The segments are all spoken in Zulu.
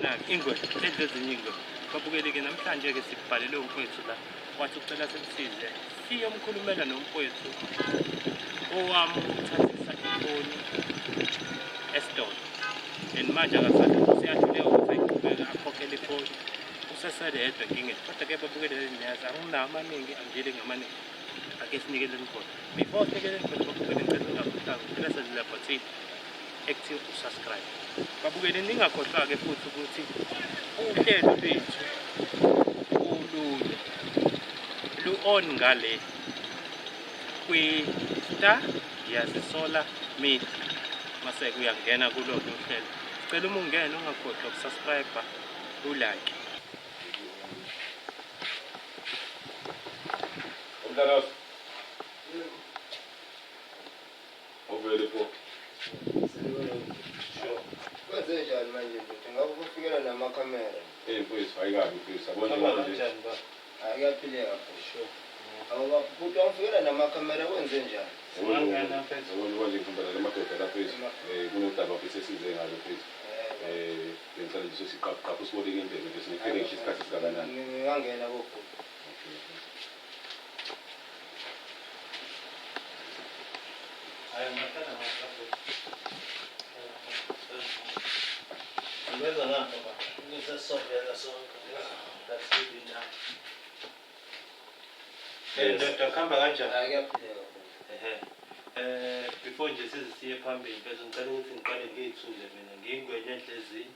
Wena-ke ingwe edla ezinye ingwe. Babukeli-ke namhlanje-ke sibhalele umfowethu la wathi ucela simsize siyomkhulumela nomfowethu owamuthathisa ifoni esitolo and manje akasathi useyahluleka ukuthi ayiqhubeke akhokhele ifoni usesele yedwa enkingeni kodwa-ke babukele niyazi anginawo amaningi angidlile ngamaningi ake sinikeleni khona before sinikeleni khona babukele ngicela ungakhohlwa press le button ekuthiwa usubscribe. Babukele ningakhohlwa-ke futhi ukuthi uhlelo lwethu olunye lu-on ngale kwi-Star Ngiyazisola Media mase uyangena kulona uhlelo. Sicela uma ungena ungakhohlwa ukusubscribe, ulike. Umntanazi. Awuvele pho. Sure. Kwenze njani manje ndoda? Ngabe kufikela namakhamera. Hey mfowethu, hayi kabi mfowethu. Yabona Hamba nje manje. kanjani ba? Hayi kuyaphileka futhi. Sure. Awuba bhuti wangifikela namakhamera kwenze njani? Singangena mfethu. Yabona manje ngihamba nala madoda la mfethu. Eh kunodaba mfethu esize ngalo mfethu. Eh, Eh bengicela nje siqaphu siboleke indlebe mfethu ngifike ngisho isikhathi esingakanani. Ngingangena kobhuti. Okay. Hayi ungahlala ngapha futhi. Ngeza ngapha ba. Ukuze sizovela sonke. That's really nice. Eh ndoda kuhamba kanjani? Hayi kuyaphileka futhi. Ehhe. Before nje size siye phambili mfethu ngicela ukuthi ngiqale ngiyithule mina ngiyingwenya enhlezi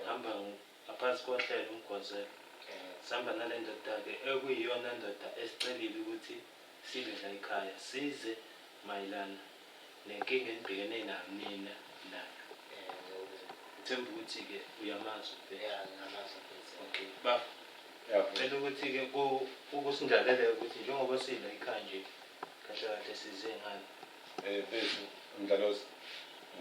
hamba ngaphansi kohlelo umgwazelo. Sihamba nale ndoda-ke ekuyiyona ndoda esicelile ukuthi sibe la ekhaya size mayelana nenkinga enibhekene nayo nina nayo. Ngithemba ukuthi-ke uyamazi umfethu. Okay, bafo. Cela ukuthi-ke ukusindlalele ukuthi njengoba sila ekhaya nje kahle kahle size ngani. Mfethu, Mdlalose,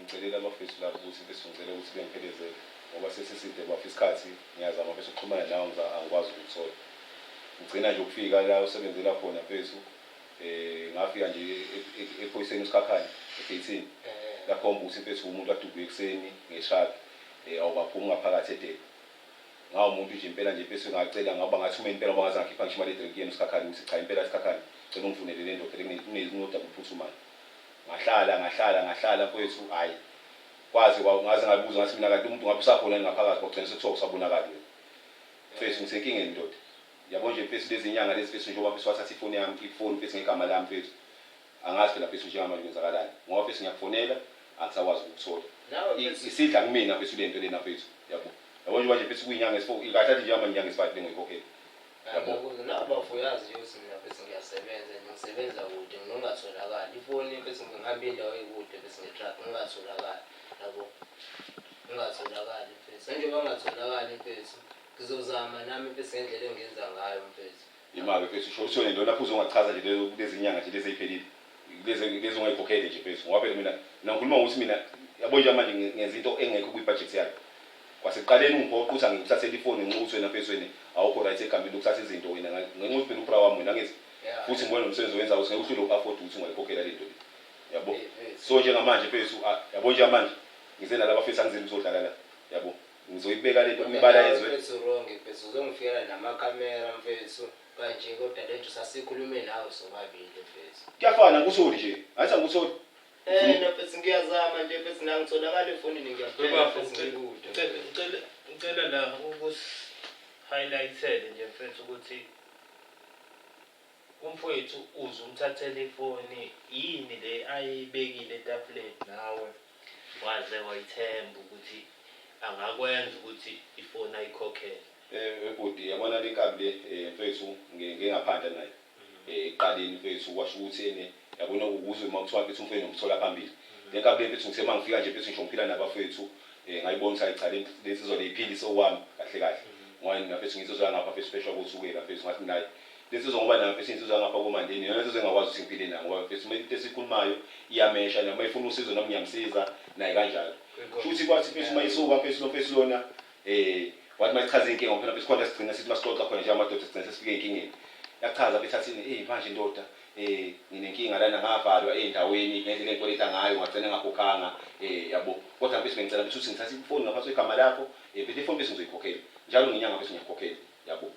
ngicelela abafethu lapho ukuthi mfethu ngicela ukuthi bengiphelezele ngoba sesiside bafo isikhathi ngiyazama mfethu ukuxhumana nawe angikwazi ukukuthola. Ngigcina nje ukufika la osebenzela khona mfethu ngafika nje ephoyiseni uSikhakhane egeyithini lakhomba ukuthi mfethu umuntu adubuke ekuseni nge-truck awukaphumi ngaphakathi edepho. Ngawumuntu nje impela nje mfethu ngacela ngoba ngathi uma impela ngoba ngaze ngakhipha ngisho imali yedrink yena uSikhakhane ukuthi cha impela Sikhakhane ngicela ungifunele le ndoda le kunodaba oluphuthumayo. Ngahlala ngahlala ngahlala mfowethu hhayi kwaze ngaze ngabuza ngathi mina kanti umuntu ngabe usakhona yini ngaphakathi kwagcina sekuthiwa usabonakali wena. Mfethu ngisenkingeni ndoda. Yabo nje mfethu lezi nyanga lezi mfethu njengoba mfethu wathatha ifoni yami ifoni mfethu ngegama lami mfethu. Angazi phela mfethu njengamanje kwenzakalani ngoba mfethu ngiyakufonela angisakwazi ukukuthola. Nawe mfethu. Isidla kumina mfethu lento lena mfethu yabo. Yabo njengoba nje mfethu kuyinyanga esi-four kahle kahle njengamanje inyanga esi-five le ngiyikhokhela. Yabo. Ngiyakuzwa. Nawe bafo uyazi nje ukuthi mina mfethu ngiyasebenza and ngisebenza kude nginongatholakali. Ifoni mfethu ngihamba indawo ekude mfethu nge-truck ngingatholakali. Yabo. Ngingatholakali mfethu. Njengoba ngingatholakali mfethu ngizozama nami mfethu ngendlela engenza ngayo mfethu. Imake mfethu usho ukuthi wena lona phuzu ongachaza nje lezo kulezi nyanga nje lezi ey'phelile lezi lezi ongayikhokhele nje mfethu ngoba phela mina mina ngikhuluma ngokuthi mina yabo nje manje ngenza into engekho kwi-budget yami kwasekuqaleni ungiphoqa ukuthi angikuthathele ifoni ngenxa yokuthi wena mfethu wena awukho right egameni lokuthatha izinto wena ngenxa yokuthi phela ubra wami wena angithi futhi ngibona nomsebenzi owenzayo ukuthi ngeke uhlule uku-afford ukuthi ungayikhokhela le nto le yabo so njengamanje mfethu yabo njengamanje ngize nalaba mfethu angizeli ukuzodlala la yabo Ngizoyibeka lento Kodwa kumibala nawe yezwe. mfethu wrong mfethu uzongifikela namakhamera mfethu kanje kodwa lento sasikhulume nawe sobabili mfethu. Kuyafana angikutholi nje. Angithi angikutholi. Eh na mfethu ngiyazama nje mfethu na ngitholakala efonini ngiyabheka Bafo, mfethu ngikude. ngicela ngicela la ukus highlight-ele nje mfethu ukuthi umfowethu uze umthathele ifoni yini le ayibekile etafuleni nawe waze wayithemba ukuthi angakwenza ukuthi ifoni ayikhokhele. Bhuti yabona le nkabi le mfethu ngingaphanda nayo ekuqaleni mfethu kwasho ukuthi ene yabona ukuze uma kuthiwa mfethu umfwenu ngimthola phambili. Le nkabi le mfethu ngithe uma ngifika nje mfethu ngisho ngiphila nabafwethu ngayibona ukuthi hayi cha le nsizwa le iphilise okwami kahle kahle. Ngoba mina mfethu ngiyinsizwa yangapha mfethu phesheya koThukela mfethu ngathi mina hhayi le nsizwa ngoba nayo mfethu iyinsizwa yangapha koMandeni iyona nsizwa engingakwazi ukuthi ngiphile nayo ngoba mfethu uma into esiyikhulumayo iyamesha noma ifuna usizo nami ngiyamsiza naye kanjalo. Shuthi kwathi mfethu uma isuka mfethu lo mfethu lona wathi uma echaza iy'nkinga ngoba phela mfethu khona sigcina sithi uma sixoxa khona njengamadoda sigcina sesifike ey'nkingeni. Yachaza mfethu athi eyi manje ndoda nginenkinga lana ngavalwa ey'ndaweni ngendlela engikweleta ngayo ngagcina ngingakhokhanga yabo. Kodwa mfethu bengicela mfethu ukuthi ngithathe ifoni ngaphansi kwegama lakho. Mfethu ifoni bese ngizoyikhokhela njalo ngenyanga, bese ngiyakhokhela, yabo.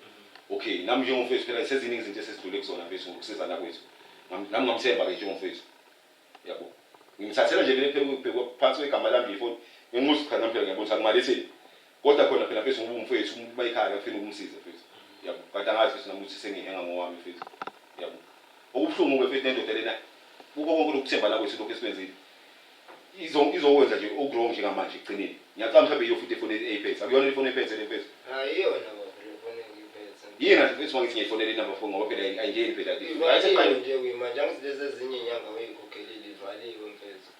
Okay, nami njengomfethu phela seziningi izinto esesidlule kuzona mfethu ngokusizana kwethu. Nami ngamthemba-ke njengomfethu, yabo. Ngimthathela nje vele phansi kwegama lami nje ifoni, nginquza cha nami phela ngiyabona ukuthi akumaletheni, kodwa khona phela mfethu ngoba umfethu umuntu uma ekhaya kufuna ukumsiza mfethu, yabo. Kanti angazi mfethu nami ukuthi sengihenga ngowami mfethu, yabo. Okubuhlungu-ke mfethu nendoda lena kukho konke lokuthembana kwethu lokhu esikwenzile izokwenza nje oku-wrong njengamanje ekugcineni. Ngiyacabanga mhlawumbe iyo futhi ifoni eyiphethe, akuyona ifoni eyiphethe le mfethu? Hayi, iyona baba le foni engiyiphethe. Yini kahle mfethu uma ngithi ngiyifonela inamba phone, ngoba phela ayingeni phela? Ivaliwe nje kuyimanje, angithi lezi ezinye inyanga uyikhokhele ivaliwe mfethu.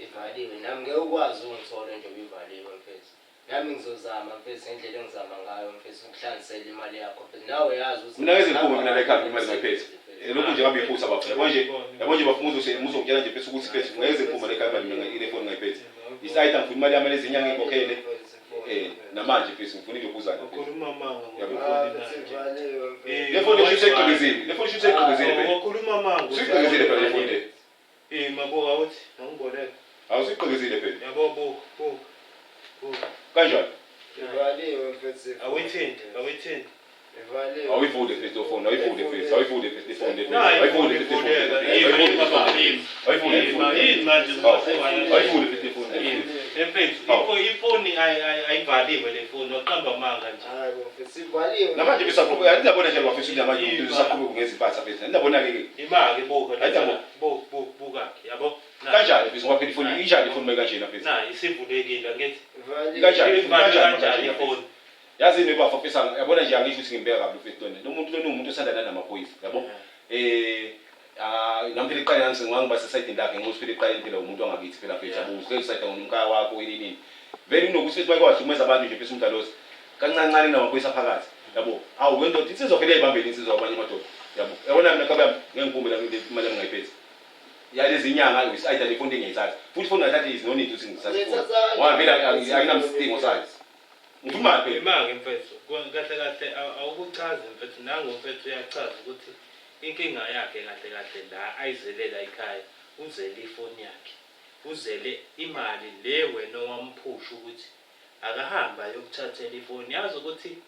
Ivaliwe, nami ngeke ukwazi ungithola njengoba ivaliwe mfethu. Nami ngizozama mfethu ngendlela engizama ngayo mfethu ukuhlanzisela imali yakho mfethu. Nawe yazi ukuthi Mina ngeze ngiphume mina la ekhaya imali ngayiphethe. Lokhu nje ngabe iphutha bafo. Yabo nje, yabo nje bafo, muzongitshela nje mfethu ukuthi mfethu ngeze ngiphume la ekhaya imali mina ile phone ngayiphethe. Isayitha ngifuna imali yami lezinyanga ngikhokhele. Namanje mfethu ngifuna ilokhuzana mfethu. Ukhuluma amanga. Yabo. Ah, ngofoni mfethu manje. ivaliwe mfethu. Le phone esho isegqekezile. Le phone esho isegqekezile phela. Wakhuluma amanga. Usigqekezile phela le phone le. Mabuka uthi angiboleke. Awusigqekezile phela. Yabo, buka, buka. Buka. Kanjani? Ivaliwe mfethu. Awuyithinti, awuyithinti. Ivaliwe. Awuyivule mfethu lo phone, awuyivule mfethu, awuyivule mfethu le phone le. Nayi Awuyivule ifoni mfethu le phone. ivuleka. Awuyivule Yimi mfethu. baba, yimi. Awuyivule Yimi, ifoni. yini manje? Awuyivule mfethu le phone. Yimi. Mfethu, Hawu. ifoni ayivaliwe le foni, waqamba amanga nje. Hayi bo mfethu ivaliwe. Namanje besaqhubeka, andinabona nje bafethu namanje ukuthi usaqhubeka ngeziphatha mfethu. Andinabona ke. Ima-ke buka. Hayi, yabo. Buka, buka, buka-ke, yabo. Na- Kanjani mfethu, ngoba phela ifoni injani ifoni mayikanjena mfethu? Na, isivulekile angithi. Ivaliwe. Kanjani? Ivaliwe Kanjani kanjani kanjani? ifoni? Yazi yini bafo mfethu, yabona nje angisho ukuthi ngimbeka kabi mfethu lona. Lo muntu lona umuntu osandana namaphoyisa, yabo. Nami phela iqala ngangiba sesayidini lakhe ngenxa yokuthi phela eqaleni phela umuntu wangakithi phela mfethu, yabo, uhlezi usayida ngonomkhaya wakho ini nini. Vele kunokuthi mfethu bayakwazi abantu nje mfethu umdlalosi. Kancane kancane kunamaphoyisa phakathi. Yabo. Awu wendoda insizwa vele ayibambele insizwa kwabanye amadoda. Yabo. Yabona mina kabe ngeke ngiphume la imali yami ngayiphethe. Yalezi inyanga uyisayida le phone ngiyayithatha. Futhi ifoni ngayithatha is no need ukuthi ngithathe ifoni. Ngoba vele ayinamsidingo sayo. Ngifuna imali phela. Ima-ke mfethu, kahle kahle awukuchazi mfethu, nangu mfethu uyachaza ukuthi inkinga yakhe kahle kahle la ayizelela ekhaya, uzele ifoni yakhe, uzele imali le wena owamphusha ukuthi akahambe ayokuthathela ifoni. Yazi ukuthi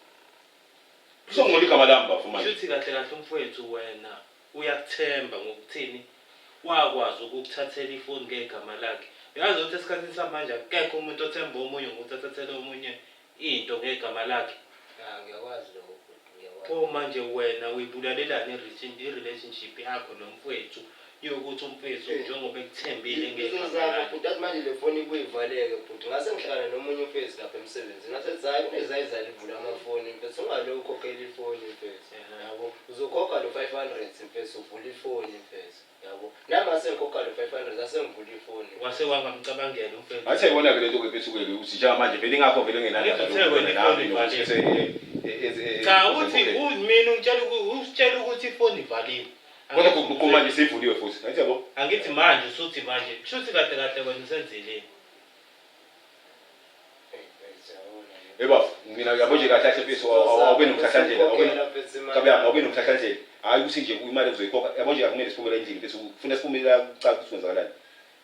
Kusongcola igama lami bafo manje. Shuthi kahle kahle umfowethu wena uyakuthemba ngokuthini wakwazi ukukuthathela ifoni ngegama lakhe. Uyazi ukuthi esikhathini samanje akekho umuntu othemba omunye ngokuthi athathele omunye into ngegama lakhe. Ah, ngiyakwazi lokho bhuti, ngiyakwazi. Pho manje wena uyibulalelani i-relationship yakho nomfowethu yokuthi umfowethu njengoba ekuthembile ngegama Ngizozama lakhe. bhuti, athi manje le foni ibuye ivaleke bhuti. Ngase ngihlangana nomunye umfethu lapha emsebenzini. Ngasethi hayi kunezayizali ivula amafoni mfethu, ungalokhu ukhokhela ifoni mfethu. Yabo, uzokhokha lo 500 mfethu uvula ifoni mfethu. Yabo. Nami ngase ngikhokha lo 500 ase ngivula ifoni. Wase wangamcabangela umfowethu. Ngathi ayibona ke lento ke mfethu ke ukuthi njengamanje vele ingakho vele ngenandaba. Angithi uthe wena ifoni ivaliwe. Cha, uthi mina ungitshela usitshela ukuthi ifoni ivaliwe. Kodwa kuquma manje seyivuliwe futhi. Ngathi yabo. Angithi manje usuthi manje kushuthi kahle kahle wena usenzeleni. Hey, mfethu, yabona. Eh bafo, mina yabo nje kahle kahle mfethu awube nomhlahlandlela, awube Ukhokhela mfethu imali. kabe awube nomhlahlandlela. Hayi ukuthi nje imali uzoyikhokha. Yabo nje akumele siphumele endlini mfethu, kufuna siphumele la kucaca ukuthi kwenzakalani.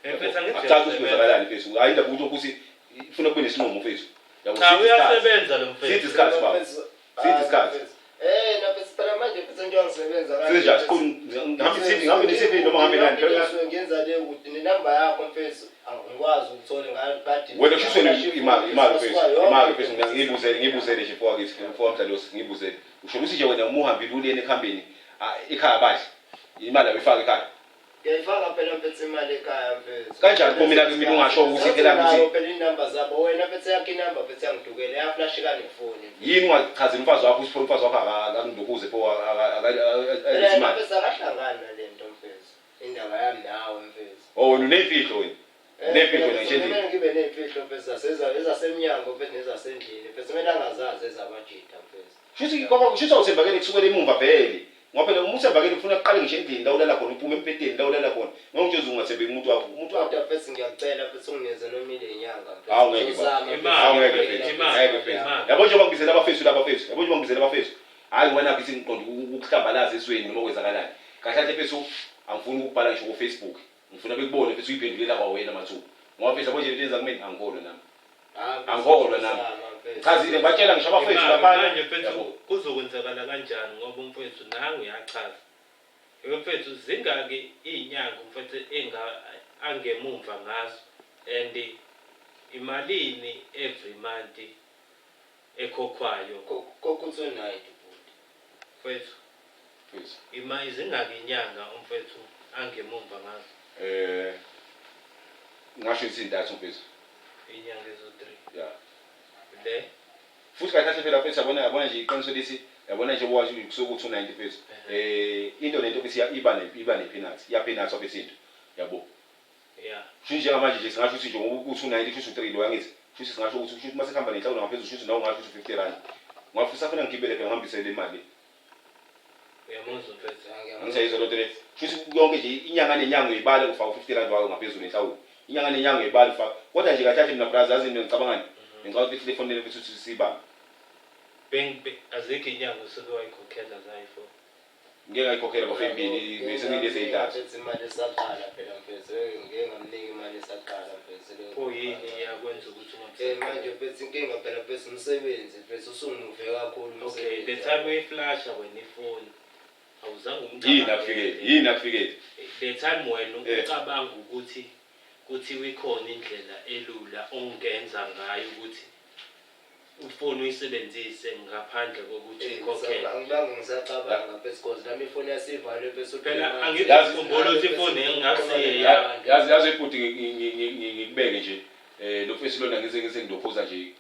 Mfethu angithi Akucaci ukuthi kwenzakalani mfethu. Hayi indaba ukuthi ukuthi ifuna kube nesinqumo mfethu. Yabo Cha, sithi isikhathi. uyasebenza lo mfethu. Sithi isikhathi baba. Mfethu, Sithi ah, isikhathi. mfethu. Na mfethu phela manje mfethu njengoba ngisebenza kanje, Senze njani? mfethu. Ngihambe i-CV, ngihambe ne-CV noma ngihambe nani? Phela Ngisuke ngenza le ukuthi nenamba yakho mfethu angikwazi ukuthola ngakade. Wena kusho wena imali mfethu, imali mfethu, mina ngibuzele nje mfowethu, mfowethu Mdlalosi, ngibuzele. Usho ukuthi nje wena uma uhambile uleni ekuhambeni, ekhaya badli. Imali awuyifaki ekhaya. Ngiyayifaka phela mfethu imali ekhaya mfethu. Kanjani pho mina ungasho ukuthi phela ukuthi Nayo phela inamba zabo wena mfethu yakho inamba mfethu yangidukela yaflashika nefoni. Yini ungachazeli umfazi wakho ukuthi pho umfazi wakho akangidukuze pho Phela alethe imali. mfethu akahlangani nalento mfethu. Indaba yami nawe mfethu. Oh wena unemfihlo wena. Unemfihlo wena nje endlini. Kumele ngibe ney'mfihlo mfethu ezasemnyango mfethu nezasendlini mfethu kumele angazazi ezabajida mfethu. Shuthi ngoba shuthi awuthembakele kusukela emumva vele. Ngoba phela uma uthembakele kufuna kuqale ngisho endlini la ulala khona uphume embhedeni la ulala khona. Ngoba nje ungathembeki umuntu wakho. Umuntu wakho. Kodwa mfethu ngiyakucela mfethu unginikeze noma ile nyanga mfethu. Hawu ngeke Ngizozama, baba. mfethu. Imali. Hawu ngeke mfethu. Imali. Ngeke mfethu. Imali. Yabo njengoba ngibizela abafethu laba mfethu. Yabo njengoba ngibizela abafethu. Hayi ngoba nakho isingiqonda ukuhlambalaza ezweni noma kwenzakalani. Kahle kahle mfethu angifuni ukubhala ngisho ku Facebook. Ngifuna bekubone mfethu uyiphendulela kwawena mathupha. Ngoba mfethu yabo nje into yenza kumina angikholwa nami. Angikholwa nami. Ngichazile ngibatshela ngisho abafethu laphana. Manje mfethu kuzokwenzakala kanjani ngoba umfethu nangu uyachaza. Yebo mfethu zingaki iy'nyanga umfethu enga angemumva ngazo and imalini every month ekhokhwayo. Kokho 290 bhuti. Mfethu Mfethu. ima zingaki inyanga umfethu angemumva ngazo. Eh ngasho izintathu mfethu. Inyanga ezo-3. Yeah. Le Futhi kahle kahle phela mfethu yabona yabona nje iqiniso lithi yabona nje wazi kusuke ku 290 mfethu. Eh into lento mfethu iba ne iba ne peanut. Iya peanut mfethu into. Yabo. Yeah. Kusho njengamanje nje singasho ukuthi nje ngoba ku-290 kusho ukuthi 3 lo angithi. Kusho ukuthi singasho ukuthi kusho ukuthi mase kuhamba nenhlawulo ngaphezulu kusho ukuthi nawe ungasho ukuthi 50 rand. Ngoba futhi safuna ngigibele phela ngihambise le mali. Uyamuzwa mfethu. Angisayizwa lento le. Kusho ukuthi yonke nje inyanga nenyanga uyibala ufaka u-50 rand wakho ngaphezulu nenhlawulo. Inyanga nenyanga uyibala ufaka. Kodwa nje kahle kahle mina brother yazi mina ngicabangani. Ngicabanga ukuthi le phone le mfethu ukuthi siyibambe. Beng azikho inyanga osuke wayikhokhela zayi-four. Ngeke ngayikhokhela bafo embili bese ngilezi Mfethu imali esaqala phela mfethu ngeke ngamnika imali esaqala mfethu. Pho yini yakwenza ukuthi Eh manje mfethu inkinga phela mfethu umsebenzi mfethu usungimuve kakhulu Okay, the time uyiflasha wena ifoni awuzange Yini akufikele? Yini akufikele? The time wena ucabanga ukuthi kuthiwa ikhona indlela elula ongenza ngayo ukuthi ufoni uyisebenzise ngaphandle kokuthi ukhokhele. Angibange ngisacabanga mfethu cause nami ifoni yasivalwe mfethu. Phela angithi ukhumbula ukuthi ifoni engasiye Yazi yazi ibhuti ngikubeke nje eh lo mfethu lona ngize ngize ngilokhuza nje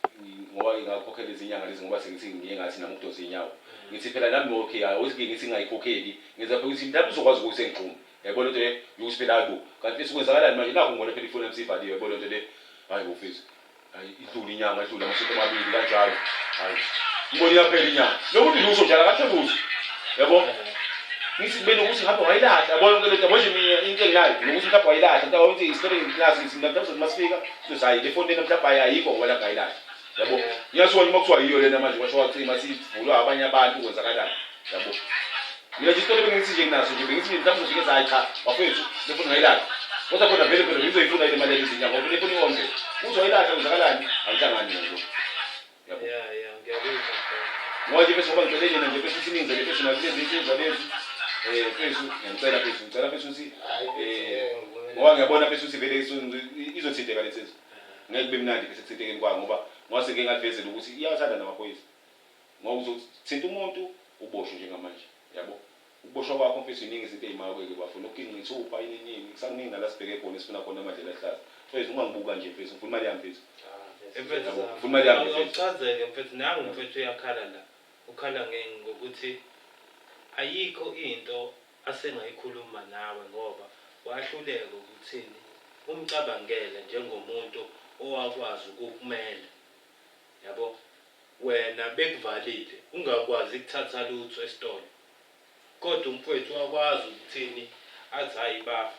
ngoba ngingakhokhela izinyanga lezi ngoba sengithi ngiye ngathi nami ukudonsa inyawo. Ngithi phela nami okay awuthi ngithi ngingayikhokheli ngenza phela ukuthi mhlawumbe uzokwazi ukuthi sengixhume. Yayibona lento le yokuthi phela hayi bo kanti mfethu kwenzakalani manje nakhu ngibona phela ifoni yami sivaliwe yayibona lento le hayi bo mfethu hayi idlule inyanga idlule amasonto amabili kanjalo hayi ngibona iyaphela inyanga nokuthi lutho njalo akathe lutho yabo ngithi kube nokuthi mhlawumbe wayilahla yabo yonke lento yabo nje mina into enginayo nokuthi mhlawumbe wayilahla mhlawumbe ukuthi isitori nginaso ngithi mina mhlawumbe masifika sizothi hayi le foni lena mhlawumbe ayikho ngoba lapha ayilahla yabo ngiyasuka nje uma kuthiwa yiyo lena manje kwasho wacima sivulwa abanye abantu kwenzakalani yabo mina nje isitori bengithi nje nginaso nje bengithi nje mhlawumbe uzofike hayi cha bafowethu le foni ngayilahla kodwa khona vele phela ngizoyifuna ile mali yezinyanga ngoba le foni iwonke uthi wayilahla kwenzakalani angihlangani nalo yabo Yeah, yeah, ngiyakuzwa mfethu. ngoba nje bese ngoba ngicele nina nje bese ukuthi ningizele bese nakulezi insizwa lezi eh mfethu ngiyacela mfethu ngicela mfethu ukuthi eh ngoba ngiyabona mfethu ukuthi vele izothinteka le nsizwa ngeke kube mnandi bese kuthintekeni kwayo ngoba ngoba sengike ngalivezela ukuthi iyawathanda namaphoyisa ngoba uzothinta umuntu uboshwe njengamanje yabo ukuboshwa kwakho mfethu iningi izinto ey'mayo-ke bafuna ukuginqa ithupha ini nini kusakuningi nala sibheke khona esifuna khona amadlela ahlaza mfethu ungangibuka nje mfethu ngifuna imali yami mfethu Mfethu, Yabo, ngifuna imali yami mfethu awuchazeke mfethu nangu mfethu uyakhala la. Ukhala ngokuthi ayikho into asengayikhuluma nawe ngoba wahluleka ukuthini umcabangele njengomuntu owakwazi ukukumela. Yabo? Wena bekuvalile ungakwazi ukuthatha lutho esitolo. Kodwa umfowethu wakwazi ukuthini athi hayi bafo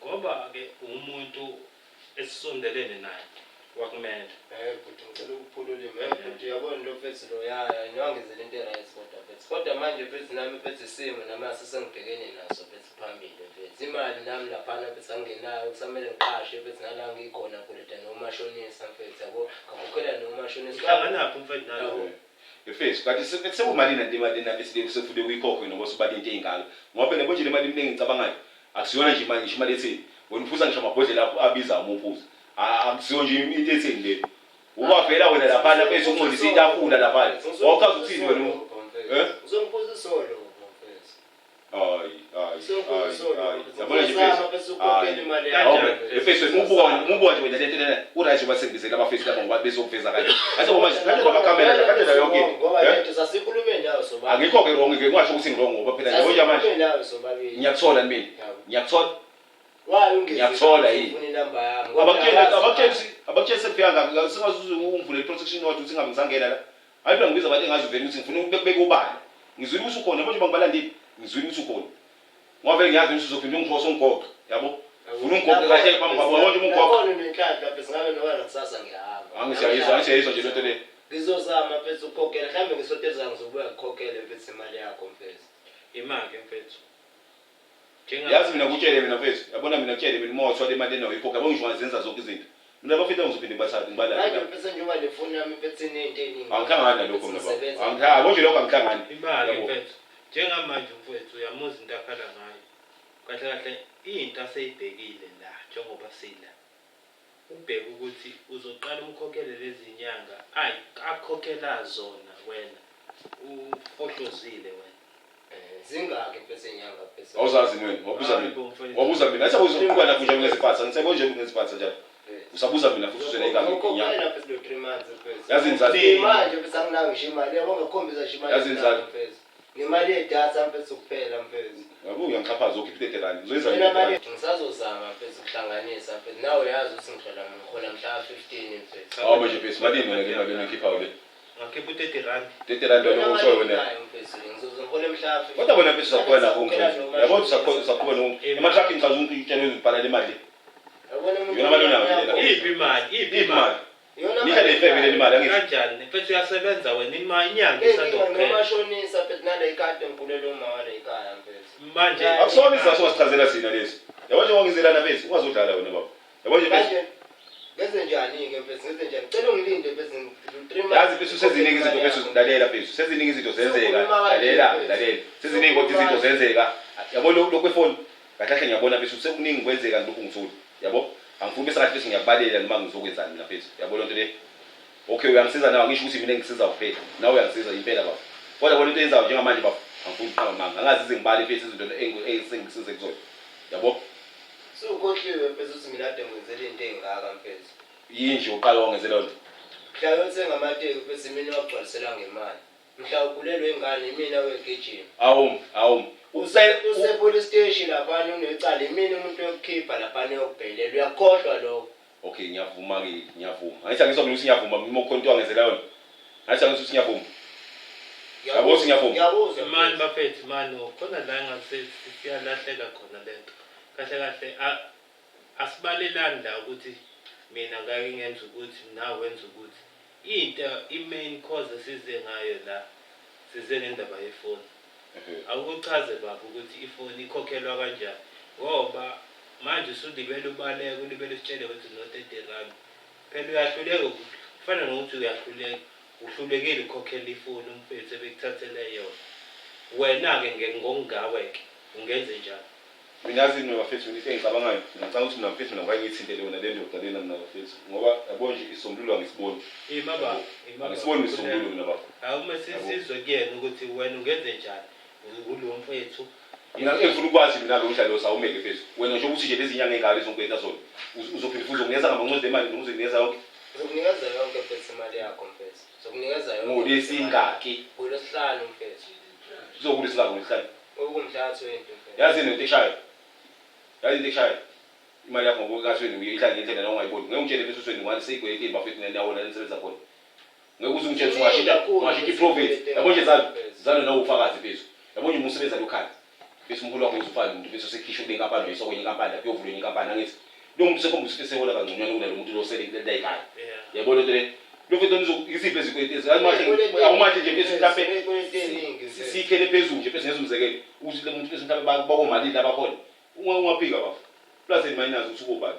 ngoba-ke umuntu esisondelene naye wakumela. Eh bhuti ngicela ukuphula ulimi. Eh bhuti uyabona lo mfethu lo ya ya niwangenzela into e-right kodwa mfethu. Kodwa manje mfethu nami mfethu isimo nami asesengibhekene naso mfethu phambili mfethu. Imali nami laphana mfethu angingenayo kusamele ngiqashe mfethu nala ngikhona kuleta nomashonisa mfethu yabo. Ngakhokhela nomashonisa. Uhlanganaphi umfethu nalo? Mfethu kanti sekumalini nanti imali lena esifune ukuyikhokhe noma usubala into ey'ngaka ngoba phela konje le mali iminingi ngicabangayo akusiyona nje imali ngisho imali etheni wena uphuza ngisho amabhodlela akho abizayo uma uphuza akusiyo nje into etheni le ubavela wena laphana mfethu ungcolise itafula laphana wawuchaza ukuthini wena eh Uzongiphuza isolo mfethu. Hayi, hayi, hayi, hayi. Yabona nje Uzama mfethu. bese ukhokhela imali Hawu, yakho. mfethu umubuka umubuka nje wena lento lena uright uba sengibizela abafethu laba ngoba bezokuveza kanje. Ngathi ngoba manje kanje namakhamera la kanje nayo yonke into. Ngoba Eh? lento sasikhulume nayo sobabili. Angikho ke wrong ke ngingasho ukuthi ngi-wrong ngoba phela nje manje Sasikhulume nayo sobabili. ngiyakuthola mina. Yabo. Ngiyakuthola. Why ungezi? Ngiyakuthola yini? Ufuna inamba yami. Abakutsheli abakutsheli abakutsheli sekufika ngaphi singazuze ungivule i-protection order ukuthi ngabe ngisangena la. Hayi phela ngibiza abantu engazi vele ukuthi ngifuna ukubeka ubala. Ngizwile ukuthi ukhona manje bangibalandile. Ngizwile ukuthi ukhona. Ngoba vele ngiyazi ukuthi uzophinda ungiphose ungigoqe, yabo? Ufuna ungigoqe kahle phambi kwabo manje ungigoqe. Nakhona nenhlanhla mfethu ngabe noma nakusasa ngiyahamba. Angisiyayizwa angisiyayizwa nje lento le. Ngizozama mfethu ukukhokhela mhlawumbe ngesonto elizayo ngizobuya ngikhokhele mfethu imali yakho mfethu. Ima-ke mfethu. Yazi mina kutshele mina mfethu, yabona mina kutshele mina uma wathola imali enayo ikhokha, yabo ngisho ungazenza zonke izinto. Mina bafethu ngizophinde ngibathathe ngibalande. Manje lapho. mfethu njengoba le foni yami mfethu inento eningi. Angihlangani nalokho mina baba. Ngisebenza. Angihlangani konje lokho angihlangani. Imali Yabo. mfethu. Njengamanje mfethu uyamuza into akhala ngayo. Kahle kahle into aseyibhekile la njengoba sila. Ubheke ukuthi uzoqala umkhokhele lezi nyanga ayi akhokhela zona wena. Ufohlozile wena. Zingaki mfethu inyanga mfethu? Awuzazi wena, wabuza Hayi mina. bo, mfethu. Wabuza mina. Athi uzoqhuba nakho nje ngeziphatha. Ngisebo nje ngeziphatha njalo. Usabuza mina futhi uzele ingane inyanga. Ngokhokhela mfethu lo 3 months mfethu. Yazi inzalo. Manje mfethu anginayo ngisho imali. Yabo ngakhombisa ngisho imali. Yazi inzalo. Mfethu. Ngemali yedatha mfethu kuphela mfethu. Yabo uyangichaphaza ukhipha i-30 rand. Uzoyenza Mina nje. mali ngisazozama mfethu ukuhlanganisa mfethu. Nawe uyazi ukuthi ngihola ngihola mhla 15 mfethu. Awu manje mfethu malini wena le mali oyikhiphayo le? Ngakhipha u-30 rand. 30 rand wena ushoyo wena. Nayo mfethu ngizoze ngihole mhla 15. Kodwa wena mfethu usakhona nakho ngitshela. Yabo usakhona usakhona nokho. Ema-truckini cha uzungitshela uzibhala le mali. Yabona umuntu Yona mali onayo lena. Iphi imali? Iphi Iphi imali? Yona Nidla le febe le mali angithi. Kanjani? Mfethu uyasebenza wena imali inyanga Inkinga isandokuphela. nomashonisa mfethu nale ikhadi ngivulele uma wale ikhaya mfethu. Manje Akusona isizathu ongasichazela sina lesi. Yabo nje wangizelana mfethu, ungazodlala wena baba. Yabo nje mfethu. Manje ngenze njani-ke mfethu ngenze njani? Cela ungilinde mfethu 3 months. Yazi mfethu seziningi izinto mfethu lalela mfethu. Seziningi izinto zenzeka. Lalela, lalela. Seziningi kodwa izinto zenzeka. Yabo lokho kwefoni. Kahle kahle ngiyabona mfethu sekuningi kwenzeka ngilokhu ngithula. Yabo? Angifuni bese kahle mfethu ngiyakubalela noma ngizokwenzani mina mfethu. Yabo lonto le. Okay uyangisiza nawe ngisho ukuthi mina engisiza kuphela. Nawe uyangisiza impela baba. Kodwa bona into eyenzayo njengamanje baba angifuni ukuqamba amanga. Angazi ize ngibale mfethu izinto engisize kuzona. Yabo? Sukhohliwe mfethu ukuthi mina kade ngenzele into ey'ngaka mfethu. Yini nje uqala wangenzela lona? Mhla uyothenga amateki mfethu imina wagcwalisela ngemali. Mhla ukhulelwe ingane imina wegijima. Awum, awum. Use-police station laphana unecala imina umuntu yokukhipha laphana eyokubhelela uyakhohlwa lokho. Okay, ngiyavuma ke, ngiyavuma. Angithi angizwa mina ukuthi ngiyavuma mina ukhona into wangenzela yona. Angithi angizwa ukuthi ngiyavuma. Yabo ukuthi ngiyavuma. Ngiyakuzwa. Mani bafethu mani khona la engase siyalahleka khona lento. Kahle kahle asibalelani la ukuthi mina ngake ngenza ukuthi nawe wenza ukuthi. Into i-main cause esize ngayo la size ngendaba yefoni. Awukuchaze baba ukuthi ifoni ikhokhelwa kanjani ngoba manje usulibele ubaleka ulibele usitshele ukuthi no-30 rand. Phela uyahluleka kufana nokuthi uyahluleka uhlulekile ukukhokhela ifoni umfethu ebekuthathele yona. Wena-ke ngokungawe-ke ungenze njani? Mina yazi mina bafethu mina into engicabangayo mina ngicabanga ukuthi mina mfethu mina ngake ngiyithinte le yona le ndoda lena mina bafethu ngoba yabo nje isombululo angisiboni. Ima baba, ima baba. Angisiboni isisombululo mina baba. Awume sisizwe kuyena ukuthi wena ungenze njani kulo mfethu. Mina engifuna ukwazi mina lo mdlalo sawumeke mfethu. Wena nje ukuthi nje lezi nyanga engaka lezi onkwetha zona. Uzophinde futhi uzokunikeza ngamancwadi emali noma uzokunikeza yonke. Ngizokunikeza yonke mfethu imali yakho mfethu. Ngizokunikeza yonke. Ngolesingaki? Ngolwesihlanu mfethu. Uzokulesingaki ngolwesihlanu? Okumhla 20 mfethu. Yazi into eshayo. Yazi into eshayo. Imali yakho ngokukathweni uyihlala ngendlela noma ungayiboni. Ngeke ungitshele mfethu usweni ngwane seyigwelekile bafethu nendawo la nisebenza khona. Ngeke uze ungitshele ukuthi ungashintsha ungashintsha i-profit. Yabo nje zalo zalo nawe ufakazi mfethu. Yabo nje uma usebenza lokhaya. Mfethu umholo wakho uzofana nomuntu mfethu osekhishwe kule nkampani wayiswa kwenye inkampani lapho uyovula enye inkampani angithi. Lo muntu usekhomba ukuthi sehola kangconywana kunalo muntu lo osele la ekhaya. Yabo lento le. Lo mfethu nizo iziphi ezikweleti ezi? Awumahle nje mfethu mhlampe Izikweleti eziningi mfethu. sikhele phezulu nje mfethu ngenza umzekelo ukuthi le muntu mfethu mhlampe bakomalini labakhona. Ungaphika bafo. Plus and minus ukuthi ukobani.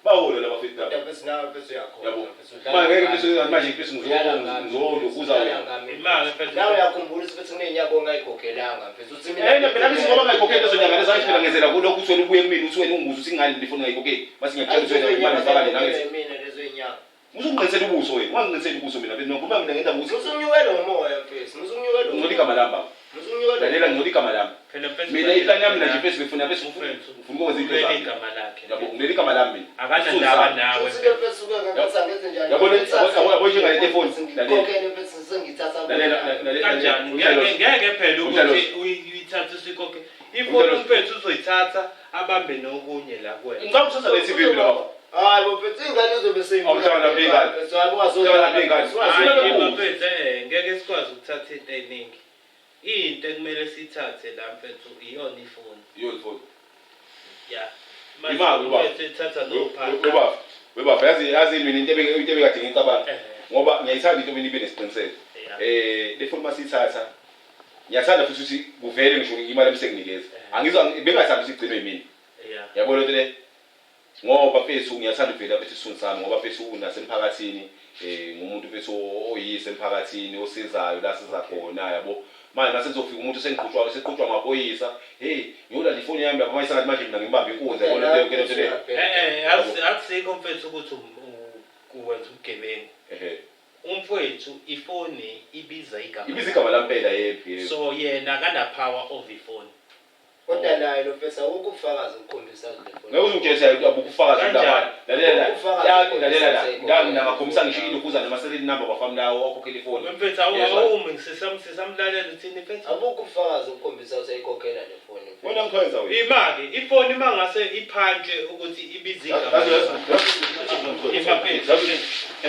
Bahola laba mfethu laba. Kodwa mfethu nawe mfethu uyakhona Yabo. mfethu udlala Manje ngeke ngami. mfethu manje mfethu Udlala ngami, ngizolokuza udlala wena. ngami. Imali mfethu. Nawe uyakhumbula ukuthi mfethu kuney'nyanga ongayikhokhelanga mfethu uthi mina- Eh phela ngithi ngoba ngayikhokheli lezo nyanga lezo angithi phela ngenzela kulokhu ukuthi wena ubuye kumina uthi wena ungibuza ukuthi ingani le foni ngayikhokheli. Mase ngiyakutshela ukuthi wena imali ngifaka lena angithi. Mina lezo y'nyanga. Usungiqinisela ubuso wena. Ungangiqiniseli ubuso mina mfethu. Ngoba mina ngenza ukuthi Musukunyukela umoya mfethu, musukunyukela umoya. ngcola igama lami baba. Musukunyukela Lalela ngcola igama lami. Phela mfethu Mina iplani yami mina nje mfethu ngifuna mfethu ngifuna Mfethu. ngifuna ukwenza into Ulele zami. igama lakhe. Yabo ngileli igama lami mina. Akanandaba nawe. Usuke mfethu uke ngaphathi angenze njani? Yabo le- yabo- yabo njengale telefoni, lalela. Ngikhokhele mfethu sengithatha. Lalela lalela. Kanjani? Umdlalo. Ngeke ngeke phela Umdlalo. ukuthi uyithathe usikhokhe. Ifoni Umdlalo. umfethu uzoyithatha abambe nokunye la kuwena. Ngicabanga ukuthi le TV mina baba. Hayi bo mfethu ingane izobe seyimbi. Awuhlala lapha ingane. Mfethu hayi ungazohlala Uhlala lapha ingane. Hayi Hayi. mfethu ngeke sikwazi ukuthatha into eningi. Into ekumele siyithathe la mfethu iyona ifoni. Iyo ifoni. Ya. Imali baba. Mfethu ithatha nophahla. Webaba. Webaba yazi yazi mina into ebeke into ebekade ngicabanga. Ngoba ngiyayithanda into mina ibe nesiqiniseko. Yeah. Le phone masiyithatha ngiyathanda futhi ukuthi kuvele ngisho imali ebisenginikeza. Angizwa bengathanda ukuthi igcinwe yimina. Yeah. Yabo lento le. Ngoba mfethu ngiyathanda ukuvela mfethu isithunzi sami ngoba mfethu unasemphakathini ngumuntu mfethu oyise emphakathini osizayo la siza khona yabo. Manje mase kuzofika umuntu sengiqhutshwa seqhutshwa amaphoyisa, hey ngiyolanda ifoni yami lapha manje sengathi manje mina ngimbambe inkunzi yabo lento yonke lento le. Akusikho mfethu ukuthi uwenza ubugebengu. Umfwethu ifoni ibiza igama. Ibiza igama lampela yebo yebo. So yena akana power of ifoni. Kodwa naye lo mfethu awukho ubufakazi obukhombisa kule foni. Ngeke uze ungitshele ukuthi abukho ubufakazi Kanjani? kulabanye. Lalela la. Ubufakazi Ya, obukhombisa lalela la. ukuthi Ngami mina ngakhombisa ngisho ilokuza nama serial number bafami lawo okhokhela ifoni. Mfethu Yezwa. awumi sisamlalela uthini mfethu? Abukho ubufakazi obukhombisa ukuthi ayikhokhela le foni mfethu. Wena ngikwenza wena. Ima-ke ifoni uma ngase iphantshwe ukuthi ibize igama. Yazi yazi. Ima mfethu.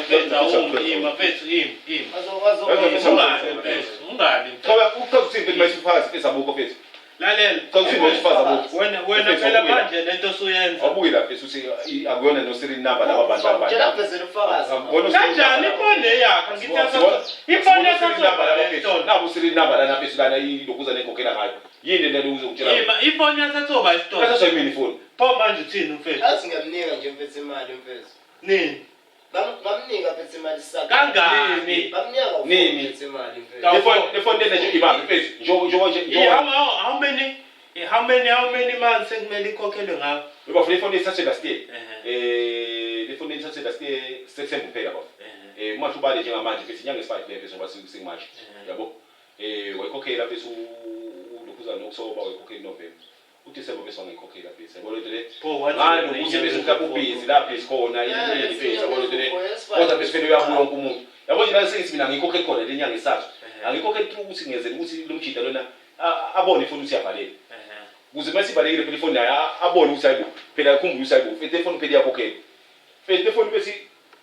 Mfethu awumi ima mfethu ima ima. Yazi, Ungabi mfethu ungabi mfethu. Cha uchaza ukuthi mfethu mayisufakazi mfethu abukho mfethu. Lalela. Cha uthini mayisufakazi abukho. Wena wena Mfethu, phela awubuye la. manje lento osuyenza. Abuye la mfethu uthi akuyona no serial number laba bantu Tshela abanye. mfezela ubufakazi. Akubona u-serial Kanjani number. ifoni eyakho ngithi ifoni yasathoba Nabu serial number lana mfethu lana ilokuza nekhokhela ngayo. Yini lento uzokutshela? Ima ifoni yasathoba isitolo. Kathathwa yimini ifoni. Pho manje uthini mfethu? Yazi ngiyamnika nje mfethu imali mfethu. Nini? Bamnika mfethu imali sakhe. Kangaki? Bamnika Nini? mfethu imali mfethu. Ka- Le phone lena nje ibambe mfethu. Njengoba njengoba nje Yeah, how many months ekumele ikhokhelwe ngawo? Ngoba le phone ithathwe last year. Ehhe. Le phone ithathwe last year September kuphela baba. Ehhe. Uma ubale njengamanje mfethu inyanga esi-5 le mfethu ngoba singu-March. Ehhe. Yabo? Wayikhokhela mfethu ulokhuzana no-October wayikhokhela iNovember. uDecember bese wangayikhokhela mfethu. Yabo lento le. Pho wathi Ngani wena ukuthi bese inyanga mhlawumbe ubhizi lapha isikhona Yeah, yini mfethu yabo lento le. yes, Kodwa bese phela uyabuya wonke umuntu. Yabo nje la sengithi mina ngiyikhokhele khona le nyanga esathu. Ehhe. Angikhokheli through ukuthi ngiyenzela ukuthi lo mjida lona abone ifoni ukuthi iyavaleka. Ehhe. Ukuze uma isivalekile phela ifoni naye abone ukuthi hayibo phela akhumbule ukuthi hayibo mfethu ifoni phela iyakhokhela. Mfethu ifoni bese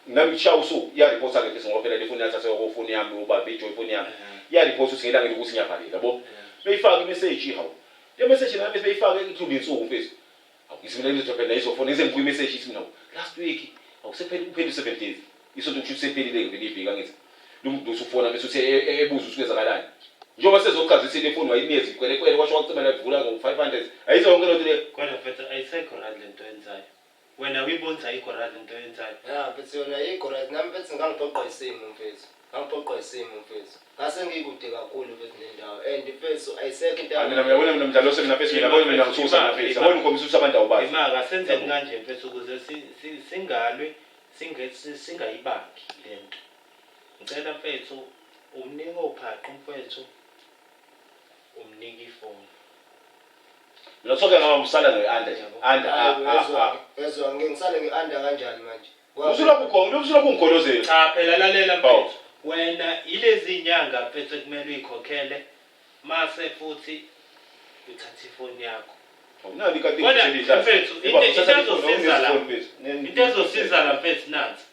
nami kushaya usuku iyaripotha ke mfethu ngoba phela le foni yathathwa kofoni yami ubaba ijoy ifoni yami. Iyaripotha ukuthi ngelanga lokuthi ngiyavaleka yabo. Beyifaka imessage hawu. Le message nami bese beyifake ithule insuku mfethu. Hawu ngithi mina ngizothola phela izofona ngize ngibuye imessage ithi mina last week awusepheli kuphela u7 days. Isonto kusho sephelile ke vele iviki angithi. Lo muntu usufona bese uthi ebuza ukuthi kwenzakalani. Njengoba sezochaza ukuthi le phone wayinikeza ikwerekwere kwasho kwacima la ivula ngo-500. Ayizo yonke lento le. Kodwa mfethu ayisekho right lento oyenzayo. Wena uyibona ukuthi ayikho right lento oyenzayo. Ya mfethu yona ayikho right nami mfethu ngangiphoqwa isimo mfethu. Ngangiphoqwa isimo mfethu. Ngase ngikude kakhulu mfethu nendawo and mfethu ayisekho into Mina uyabona mina mdlalo mina mfethu mina yabona mina ngithusa mina mfethu. Yabona ukhombisa ukuthi abantu awubazi. Ima asenzeni kanje mfethu ukuze singalwi singayibangi lento. Ngicela mfethu umnike ophaqa umfethu umnike ifoni. Mina soke ngaba usala nge-under nje. Under a a a. Yezwa ngeke ngisale ngi-under kanjani manje? Usulokhu ukhona, usulokhu ungigolozela. Cha phela lalela Hawu. mfethu. Wena ilezi nyanga mfethu ekumele uyikhokhele mase futhi uthatha ifoni yakho. Nali kade Kodwa, ngitshela mfethu, into ezosiza la. Into ezosiza la mfethu nansi.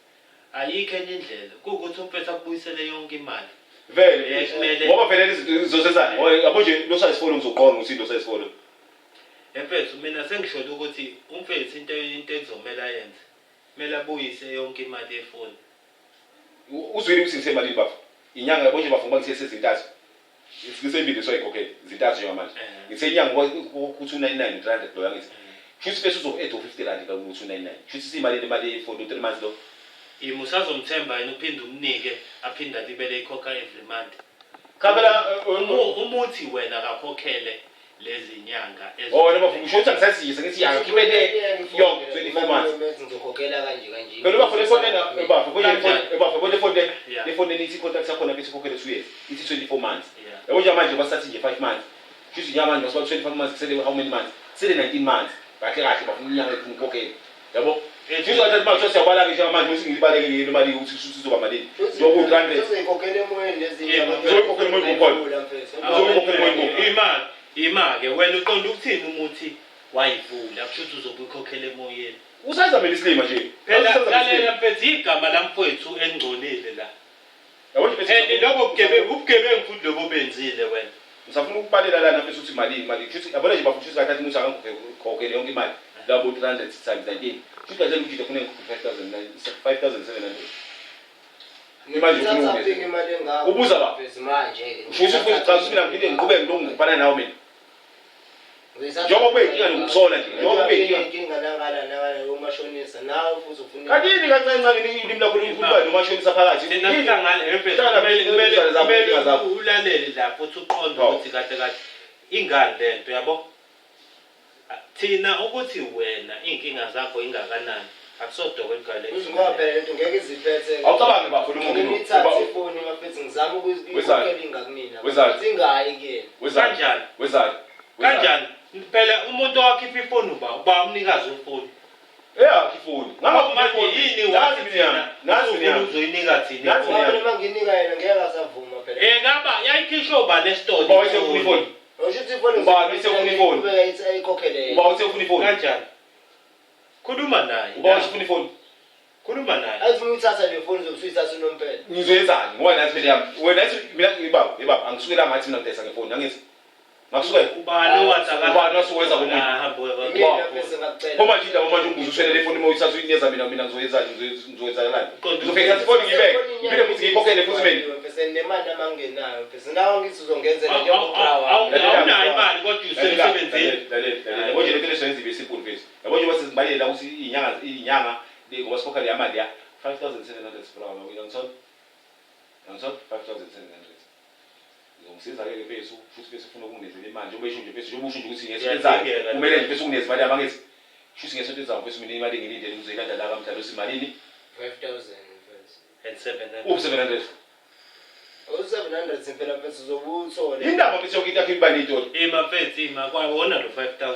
Ayikho enye indlela. Kuwukuthi umfethu akubuyisele yonke imali. Vele Eh, kumele- ngoba vele lezi zinto zizosenzani? Ngoba yabo nje lo size phone ngizoqonda ukuthi lo size phone. Mfethu mina sengisholo ukuthi umfethu into ekuzomela ayenze. Kumele abuyise yonke imali yefoni. Uzwile ukuthi ngisemalini bafo. Inyanga yabo nje bafo ngoba ngithe sezintathu. Ngisembili soyikhokhela zintathu njengamanje. Ngithe inyanga ku 299 rand lo yangithi. Shuthi bese uzo add 50 rand ka ku 299. Shuthi simali le mali yefoni 3 months lo. Ima usazomthemba yena uphinde umnike aphinde alibele ikhokha every month. Cha phela Umuthi wena akakhokhele lezi nyanga Oh wena bafo ngisho ukuthi angisasiyise ngithi angikhiphe le yonke 24 months. Mfethu ngizokhokhela kanje kanje. Phela ubafo le phone lena bafo le phone bafo le phone le Yeah. le phone lena ithi contract yakhona bethi ikhokhele 2 years. Ithi 24 months. Yeah. Yabo nje manje basathi nje 5 months. Shuthi nje manje basuka 25 months kusele how many months? Sele 19 months. Kahle kahle bafuna inyanga efuna ukukhokhela. Yabo? Shuthi ngathi manje siyabala ke njengamanje ukuthi ngilibaleke ngiyini imali ukuthi shuthi izoba malini. Njengoba u-300. Uzoyikhokhela emoyeni lezi Yebo, uzoyikhokhela emoyeni kukhona. Uzoyikhokhela emoyeni kukhona. Ima-ke wena uqonda ukuthini umuthi wayivula kusho ukuthi uzobe uyikhokhela emoyeni. Usazamela isilima nje. Phela Usazamela lalela isilima. mfethu igama lamfowethu engcolile la. Yabo nje And mfethu. lobo bugebengu ubugebengu futhi lobo benzile wena. Ngisafuna ukubalela lana mfethu ukuthi malini malini. Shuthi yabona nje bafo shuthi kahle umuntu akangikhokhele yonke imali. Labo 300 times 19. Shuthi kahle ukuthi ufuna 5000 5700. Imali ufuna Ngithatha ukungeza. phi imali engako? Ubuza ba? Mfethu manje ke. Shuthi ufuna cha ukuthi mina ngiphinde ngiqhubeke ngilokhu ngifana nawe mina. Njengoba kube yinkinga nokuthola nje, njengoba kube yinkinga. Inkinga nangala nangala yomashonisa nawe futhi ufuna Kanti yini kancane kancane ulimi lakho lukhuluma nomashonisa phakathi? Thina Yini? sihlangane mfethu, Hlangana kumele kumele kumele kumele kumele zakho. ulalele la futhi uqonde Hawu. ukuthi kahle kahle ingani lento yabo. Thina ukuthi wena iy'nkinga zakho ingakanani akusodokotela Uzi ngoba phela lento ngeke iziphethe. Awucabangi bafo lo muntu Ngeke lo. niyithathe Uba- ifoni bafethu ngizama Wezani? ukuyikhokhela ingakunina. Wezani? Singayi kuyena. Wezani? Kanjani? Wezani? Wezani? Kanjani? Phela umuntu owakhipha ifoni uba umnikazi wefoni. Eyakhe ifoni. Ngangafuni Manje ifoni. yini Nazi wathi mina yami. thina Nazi mina usufuna yami. uzoyinika thina Nazi ifoni? Ngoba mina manginika yena ngeke asavuma phela. Eh ngaba yayikhishwe ubani esitolo? Uba uthe ufuna ifoni. Usho ukuthi ifoni Ubani uthe ufuna ifoni? Ubeka ithi ayikhokhele yena. Uba uthe ufuna ifoni. Kanjani? Khuluma naye. Uba uthe ufuna ifoni. Khuluma naye. Athi uma uyithatha le foni uzobe usuyithatha unomphela. Ngizoyenzani? Ngoba nazi phela yami. Wena yathi mina ibaba, ibaba angisukela ngathi mina ngidayisa ngefoni, angithi. Ngakusukela. Ubani owathi Ubani wasuwenza komunye? Mina bese ngakucela. Phuma nje indaba manje ungibuza uswele le foni uma uyithatha uyinikeza mina mina ngizoyenzani ngizoyenzakalani? Qonda. Ngizofika ngithathe ifoni ngiyibeke. Ngiphinde futhi ngiyikhokhele futhi mina. Bese nemali amangenayo. Bese nawe ngithi uzongenzela njengoba wami. Awunayo imali kodwa usemsebenzini. Lalela, lalela. Yabo nje lento lesoyenza ibe simple mfethu. Yabo nje basizibalele la ukuthi inyanga inyanga le ngoba sikhokha le mali ya 5700 bro. Uyangithola? Uyangithola? 5700. Ngizomsiza ke ke mfethu futhi mfethu ufuna ukunginezela imali njengoba esho nje mfethu njengoba usho nje ukuthi ngesonto ezayo Iyadingeka kumele nje mfethu ungineze imali yami angithi shuthi ngesonto ezayo mfethu mina imali engilindele ngizoyilanda la kamdlalo simalini 5000 mfethu. And 700. uphi 700 U700 phela mfethu uzobe uwuthole. indaba mfethu yonke into yakho iba ney'tori Ima mfethu ima kwawona lo 5000.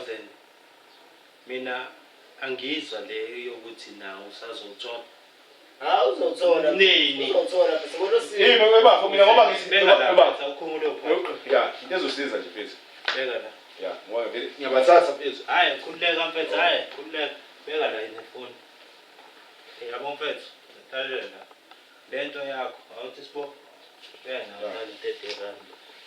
Mina angizwa le yokuthi nawe usazothola. Hawu uzothola. Nini? Uzothola mfethu ngolosiko. yimi webafo mina ngoba ngithi Beka la webafo mfethu awukhumule uphoqo. ya into ezosiza nje mfethu Beka la. ya ngoba vele ngiyabathatha mfethu Hayi khululeka mfethu hayi khululeka. Beka la inefoni. Yabo mfethu lalela la. Lento yakho awuthi sibo. Beka nawe 30 rand.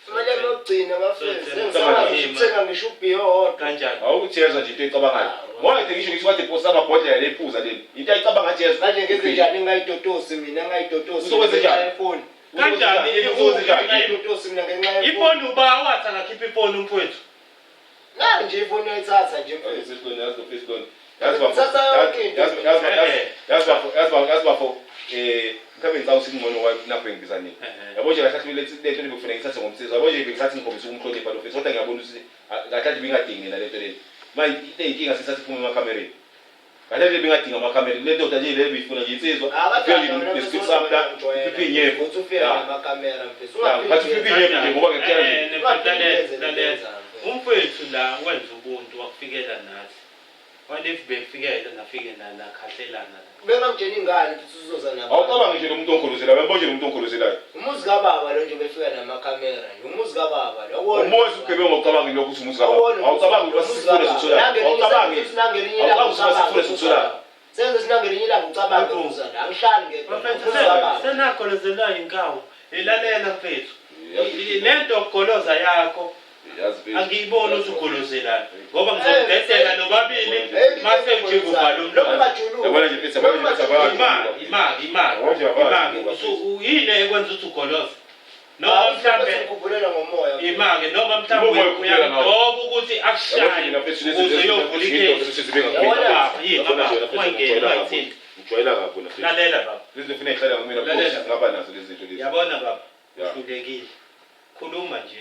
Imali yami yokugcina bafethu. So, Sengisazi ukuthenga ngisho ubhiyo owodwa. Kanjani? awukuthezwa nje into eyicabangayo ngoba ngithi ngisho ngithi kade posa amabhodlela lephuza leli into ayicabanga nje Manje ngenze njani ngingayitotosi mina ngingayitotosi. Uzokwenza njani? Ifoni. Kanjani? Uzokwenza njani? Ngingayitotosi mina ngenxa yefoni. Ifoni uba wathi akakhipha ifoni umfowethu. Na nje ifoni uyayithatha nje mfethu. Yazi bafo mhlawumbe ngicabanga ukuthi kungcono nakho engibiza nini yabo nje kahle kahle lento le bekufanele ngithathe ngomsizo yabo nje bengisathi ngikhombisa ukumhlonipha lo mfethu kodwa ngiyabona ukuthi kahle kahle bengadingi nina lento leli manje into eyinkinga sisathi iphume emakhamereni kahle kahle bengadingi amakhamera le ndoda nje le beyifuna nje insizwa ifike nje nesiphithi sami la iphiphe inyepho Uthi ufika namakamera mfethu. Ya, ngathi uphiphe inyepho nje ngoba ngiyakutshela nje Eh, lalela, lalela. Umfowethu la wenza ubuntu wakufikela nathi. What if befikela nafike nakhahlelana la? Bengamtshela ingane futhi uzoza nabo. Awucabangi nje lo muntu ongikholoselayo, uyambona nje lo muntu ongikholoselayo. Umuzi kababa lo nje befika namakamera nje. Umuzi kababa lo. Umuzi ugebengu awucabangi lokho ukuthi umuzi kababa. Awucabangi ukuthi sifune sithola. Awucabangi. Awucabangi ukuthi sifune sithola. Senze sinangelinye ilanga ucabange uza la. Angihlali ngedwa. Mfethu Umuzi kababa. senakholozelwa inkawu. Ilalela mfethu. Lento goloza yakho Yazi mfethu. angiyiboni ukuthi ugolozelana ngoba ngizomdedela nobabili mase nje kuvala umlomo. Yabona nje mfethu, yabona nje mfethu, yabona nje. Imali, imali, imali. Yabona nje, yabona Imali. nje. Yini ekwenza ukuthi ugoloze? Noma mhlambe ngikhubulela ngomoya. imali noma mhlambe Umoya ukhuphukela ngawo. uyamdoba ukuthi Yabona nje akushaye mina mfethu lezi ukuze zinto uyovula izinto ikhesi. mfethu zibe Yabona, yini, Yabona nje baba, mfethu, ungayingeni, ngijwayela kabi. ungayithinti. Ngijwayela kabi wena mfethu. Lalela baba. Lezi zinto ufuna ihlala ngomina Lalela. ngaba nazo lezi zinto lezi. Yabona baba, Ya. uhlulekile. Khuluma nje,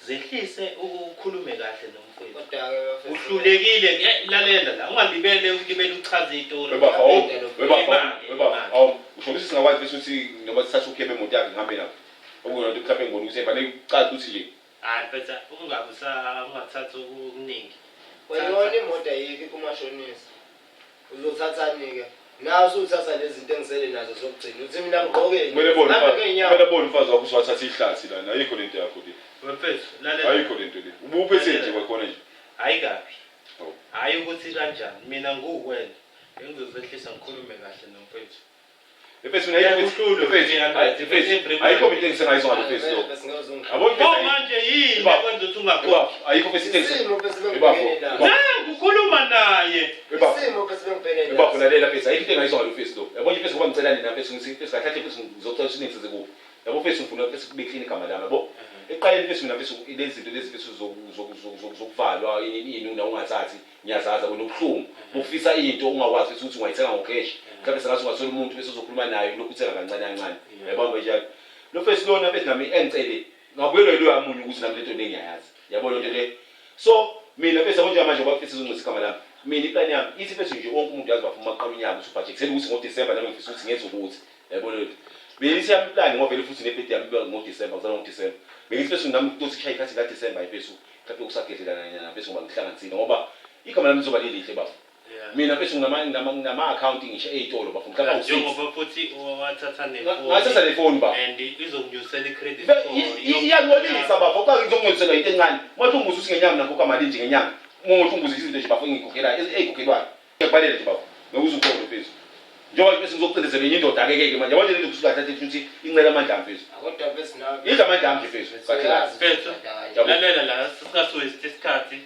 zehlise ukhulume kahle nomfowethu. Kodwa-ke bafethu, Uhlulekile, lalela la, ungalibele ulibele uchaze itori. Webafo, awu, webafo, Imali, webafo, imali. awu. Usho ukuthi singakwazi bese ukuthi noma sithathe ukhebe emoto yakhe ngihambe nayo. Okuyona nto mhlawumbe ngibona ukuthi fanele kucace ukuthi nje Hayi mfethu, ungabe ungathathi okuningi. Wayona imoto ayikho kumashonisa. Uzothathani-ke? Nawe usuthatha lezi zinto engisele nazo zokugcina. Uthi mina ngigqokeni. kumele bone Ngihambe umfazi, ngey'nyawo. kumele bone umfazi wakho usewathatha ihlathi lana. Ayikho lento yakho le. Mfethu, lalela. Ayikho lento le. Ubuphethe nje kwakhona nje. Hayi kabi. Hawu. Hayi ukuthi kanjani, mina nguwena. Bengizozehlisa ngikhulume kahle nomfethu. Mfethu mina ayikho Uhlulwe, mfethu. 300, Mfethu, every month. ayikho into engisengayizwa ngalo mfethu lo. Bese ngeke uzongihlukumeze. Yabo Oh mfethu. manje yini Baba. ekwenza ukuthi ungakhokhi? Baba, ayikho mfethu into engise. Isimo bese Bafo, bengibhekene naso. bafo. Nangu ukhuluma naye. Bafo. Isimo bese bengibhekene Bafo naso. lalela mfethu, ayikho into engayizwa ngalo mfethu lo. Yabo nje mfethu ngoba ngicela nina mfethu ngithi mfethu kahle mfethu ngizocela ukuthi ningisize kuphi. Yabo mfethu ngifuna mfethu kube clean igama lami yabo. Ekuqaleni mfethu mina mfethu lezi zinto lezi mfethu zokuvalwa ini una ungathathi ngiyazazi yabo nobuhlungu bokufisa into ungakwazi mfethu ukuthi ungayithenga ngocash. Mhlawumbe sengathi ungathola umuntu bese uzokhuluma naye ulokhu uthenga kancane kancane. Uyabona kanjalo. Lo mfethu lona mfethu nami engicele ngabuyelwa yiloya munye ukuthi nami lento le ngiyayazi. Yabo lento le. So mina mfethu yabo njengamanje ngoba mfethu izongcisa igama lami. Mina iplani yami ithi mfethu nje wonke umuntu uyazi bafuna uma kuqala unyaka ukuthi ubhajekisele ukuthi ngoDecember nami ngifisa ukuthi ngenze ukuthi. Yabo lento. Bengithi yami iplani ngoba vele futhi nebirthday yami iba ngoDecember ngizalwa ngoDecember. Bengithi mfethu nami kutothi kushaya ikhathi likaDecember mfethu mhlawumbe kusagedlelana nyana mfethu ngoba ngihlanganisile ngoba igama lami lizoba lilihle bafo. Mina mfethu nginama-account ngisho ey'tolo bafo mhlawumbe awu-six. Njengoba futhi wathatha nefoni. Ngathatha nefoni bafo. And izokunyusela i-credit score. Iyangcolisa bafo, xa ngizokungcolisela into encane. Ungathi ungibuza ukuthi ngenyanga mina ngikhokha malini nje ngenyanga. Ungathi ungibuza izinto nje bafo engiyikhokhelayo, ey'khokhelwayo. Ngiyakubalela nje bafo. Ngeke uze ukhokhe mfethu. Njengoba nje sengizocindezela enye indoda ake ke manje. Yabona nje lento kusuka thathe ukuthi incela amandla ami mfethu. Kodwa mfethu nawe. Idla amandla ami nje mfethu. Kahle kahle. Mfethu, lalela la singasuwaste isikhathi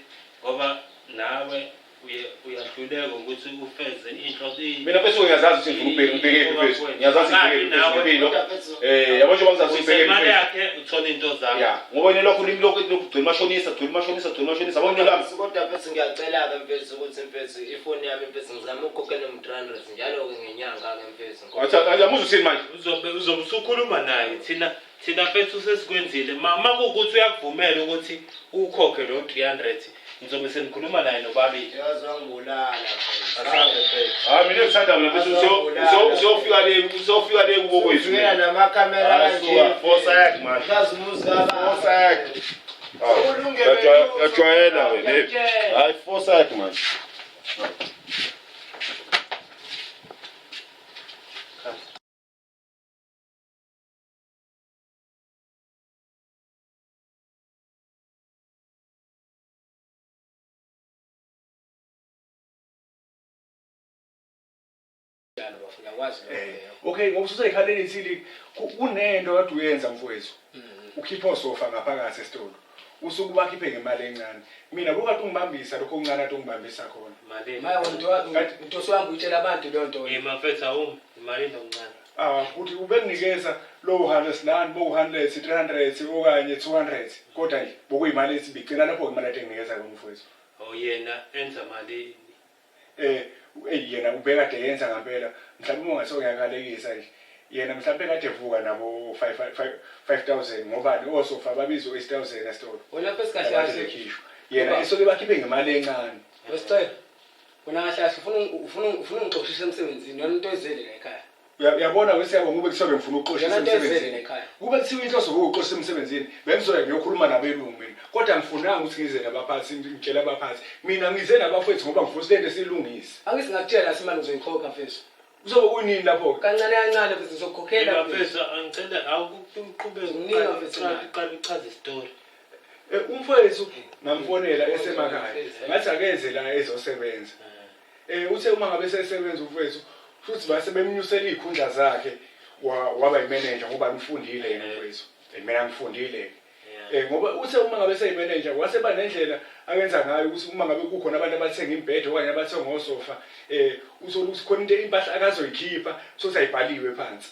ngoba nawe uye uyahluleka ukuthi ufeze inhloso Mina mfethu ngiyazazi ukuthi ngifuna ukubheka ngibheke mfethu. Ngiyazazi ngibheke mfethu ngempilo. Eh yabo njengoba ngizazi ukuthi ngibheke imali mfethu. yakhe uthola into zakho. Ya, ngoba yena lokhu ulimi lokhu lokhu gcina mashonisa, gcina mashonisa, gcina mashonisa. Yabo lami. Kodwa mfethu ngiyacela-ke mfethu ukuthi mfethu ifoni yami mfethu ngizame ukukhokhela mu-300 njalo-ke ngenyanga-ke mfethu. Acha, yamuzwa uthini manje? Uzobe uzobe usukhuluma naye thina thina mfethu sesikwenzile ma kuwukuthi uyakuvumela ukuthi ukhokhe lo 300 nizobe senikhuluma naye nobabili. Yazi wangibulala mfethu. Asambe mfethu. Hayi mina ngithanda mina mfethu usiyofika le usiyofika le kubo kwethu. Ufikela namakhamera Hayi, kanje. suka, foresight, man. Uyazi umuzi kababa. Foresight. Ukulungele Yajwayela wena. Ngiyakutshela. Hayi foresight man. Njalo bafo ngiyakwazi lokho Eh, leyo. okay ngoba useyikhaleni ithili kunento kade uyenza mfowethu ukhipha osofa ngaphakathi esitolo usuke ubakhiphe ngemali encane mina bukade ungibambisa lokho okuncane ade ungibambisa khona Malini? Maye wena mntu wami utshela abantu leyo nto. Eh mafethu awumi malini omncane. Ah ukuthi ubekunikeza lowo 100 lani bo 100 300 okanye 200 kodwa nje bokuyimali ethi bigcina lapho imali ade nginikeza yona mfowethu Oh yena enza malini? eh eyi yena ubekade yenza ngampela mhlawumbe uma ungase uyakalekisa nje yena mhlawumbe kade evuka nabo 5000 ngoba osofa babizwa 8000 esitolo Wena mfethu kahle kahle kahle. bekhishwa yena esoke bakhiphe ngemali encane Wesicelo. Wena kahle kahle ufuna ufuna ufuna ungixoshise emsebenzini. Yona into ezele la ekhaya. Uyabona wesiyabonga kube kuthiwa bengifuna ukuxoshisa Yona into ezele emsebenzini ekhaya. kube kuthiwa inhloso ukuxoshisa emsebenzini bengizoya ngiyokhuluma nabelungu mina kodwa ngifunanga ukuthi ngize nabaphathi ngitshele abaphathi mina ngize nabafowethu ngoba ngifuna ukuthi lento siyilungise Angithi ngakutshela simali uzoyikhokha mfethu. kuzobe kunini lapho-ke Kancane kancane mfethu ngizokukhokhela mfethu. Mafethu angicela awuqhubeke Nginika mfethu imali. uqale uchaze isitori. Umfowethu ngamfonela esemakhaya ngathi akeze la ezosebenza uthe uma ngabe sesebenza umfowethu futhi base bemnyusela iy'khundla zakhe waba yimenenja ngoba ngifundile yena umfowethu mina ngifundile ngoba uthe uma ngabe seyimenenja wase ba nendlela akenza ngayo ukuthi uma ngabe kukhona abantu abathenga imibhede okanye abathenga osofa uthole ukuthi khona into impahla akazoyikhipha sokuthi ayibhaliwe phansi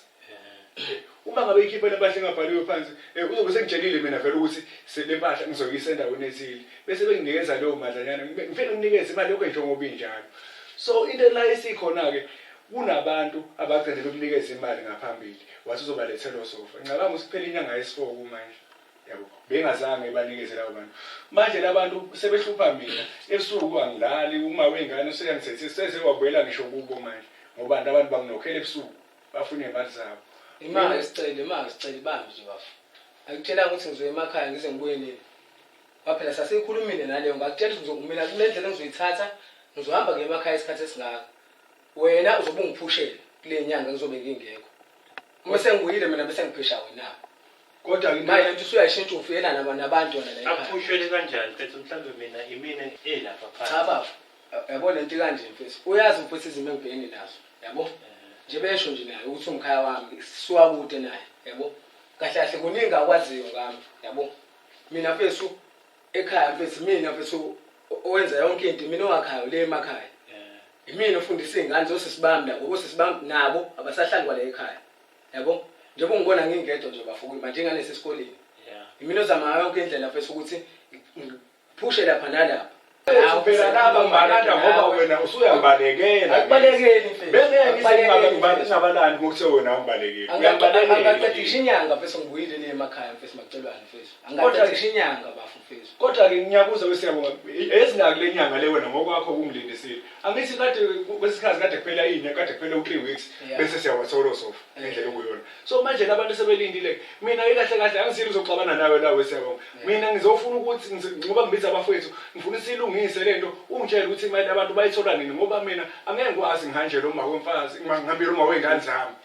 uma ngabe ikhipha le mpahla engabhaliwe phansi uzobe sengitshelile mina vele ukuthi le mpahla ngizoyisa endaweni ethile bese benginikeza leyo madlanyana ngifike nginikeze imali yonke njengoba injalo so into la esikhona-ke kunabantu abagcine bekunikeza imali ngaphambili wathi uzobalethela osofa ngicabanga ukuthi kuphela inyanga yesi-four kumanje yabo bengazange banikeze labo bantu manje labantu sebehlupha mina ebusuku angilali uma wengane useyangithethisa seze wabuyela ngisho kubo manje ngoba abantu banginokhela ebusuku bafuna iy'mali zabo Imali sicela, imali sicela ibambe nje bafo. Angikutshelanga ukuthi ngizoya emakhaya ngize ngibuye nini. Kwaphela sasiyikhulumile naleyo ngakutshela ukuthi mina kule ndlela engizoyithatha ngizohamba ngiye emakhaya isikhathi esingaka. Wena uzobe ungiphushela kule nyanga ngizobe ngingekho. Uma sengibuyile mina bese ngiphesha wena. Kodwa Manje lento usuyayishintsha ufikela nabantu wena la ekhaya. Aphushwele kanjani mfethu mhlawumbe mina imina elapha phansi. Cha baba, yabo lento ikanje mfethu. Uyazi mfethu izimo engibhekene nazo, yabo? Nje besho nje naye ukuthi umkhaya wami sisuka kude naye, yabo? Kahle kahle kuningi akwaziyo ngami, yabo? Mina mfethu ekhaya mfethu mina mfethu owenza yonke into mina owakhayo le emakhaya. Imina ofundisa iy'ngane zosisi bami nabo, osisi bami nabo abasahlali kwala ekhaya. Yabo? Njengoba ungibona ngingedwa nje bafo manje ingane isesikoleni. Yeah. Imina ozama ngayo yonke indlela mfethu ukuthi ngiphushe lapha nalapha. Phela laba ngibalanda ngoba wena usuyangibalekela. Akubalekeli mfethu. Bengeke ngingabalandi ngokuthe wena ungibalekile. Uyangibalekela. Angaqedisha inyanga mfethu ngibuyile le emakhaya mfethu macelwane mfethu. Angaqedisha inyanga bafu mfethu. Kodwa-ke ngiyabuza wesiyabonga ezingaki le nyanga le wena ngokwakho kungilindisile. Angithi kade kwesikhathi kade kuphela inya kade kuphela u-3 weeks bese siyawathola osofa ngendlela okuyona. So manje labantu sebelindile mina kahle kahle angisile uzoxabana nawe la wesiyabonga. Mina ngizofuna ukuthi ngoba ngibiza abafowethu ngifuna silungise lento ungitshele ukuthi imali abantu bayithola nini ngoba mina angeke ngikwazi ngihanjelwe uma wemfazi ngihambile uma wengane zami.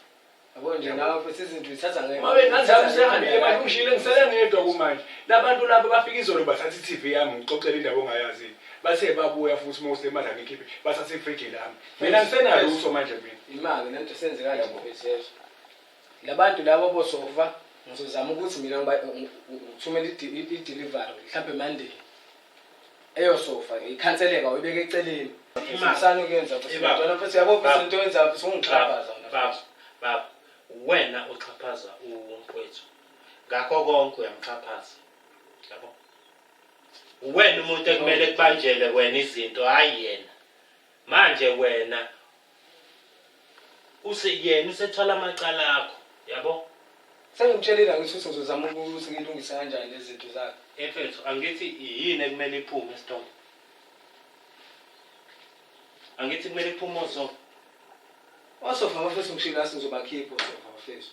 Yabo nje nawe futhi izinto uyithatha ngeke. Uma wengane zami sehambile manje ungishiyile ngisele ngedwa kumanje. Labantu laba bafika izolo bathatha i-TV yami ngixoxele indaba ongayazi. Bathe babuya futhi uma usemali angikhiphe bathatha ifriji lami. Mina ngisenalutho manje mina. Imali lento senze kanje mfethu yezwa. Labantu laba bosofa ngizozama ukuthi mina ngithumele i-delivery mhlampe Monday. Eyosofa ikhanseleka uyibeke eceleni. Sani ukuyenza futhi ntwana futhi yabo futhi into oyenza futhi ungixhaphaza wena. Baba, baba, wena uxhaphaza umfowethu. Ngakho konke uyamxhaphaza. Yabo? Uwena umuntu ekumele kubanjele wena izinto hayi yena. Manje wena use yena usethwala amacala akho yabo. Sengimtshelile angithi ukuthi ngizozama ukuthi ngilungise kanjani lezi zinto zakhe. Mfethu angithi yini ekumele iphume esitolo? Angithi kumele iphume osofa. Osofa bafethu ngishilo asi ngizobakhipha osofa bafethu.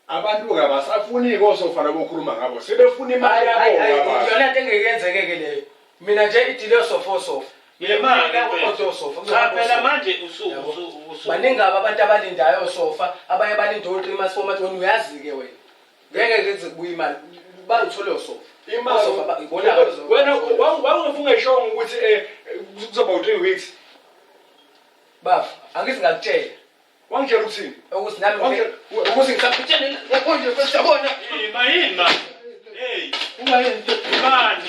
Abantu-ke abasafuni-ke osofa labo okhuluma ngabo sebefuna imali yabo abantu. Iyona nto engeke yenzeke-ke leyo. Mina nje idile yosofa osofa. Yemali Mina mfethu. osofa. Cha phela manje usu usu usu Baningi abantu abalindayo osofa, abanye balinda o-3 months, 4 months, wena uyazi-ke wena. Ngeke kuze kubuye imali. Bayithole osofa. Imali Osofa ibona wena wawungafunga ungeshongo ukuthi kuzoba u-3 weeks. Bafu, angithi ngakutshela. Wangitshela ukuthini? Ukuthi nami Wangitshela ukuthi ngisakutshela yabona nje mfethu yabona. Yima yima. Hey, Ungayenzi. imani.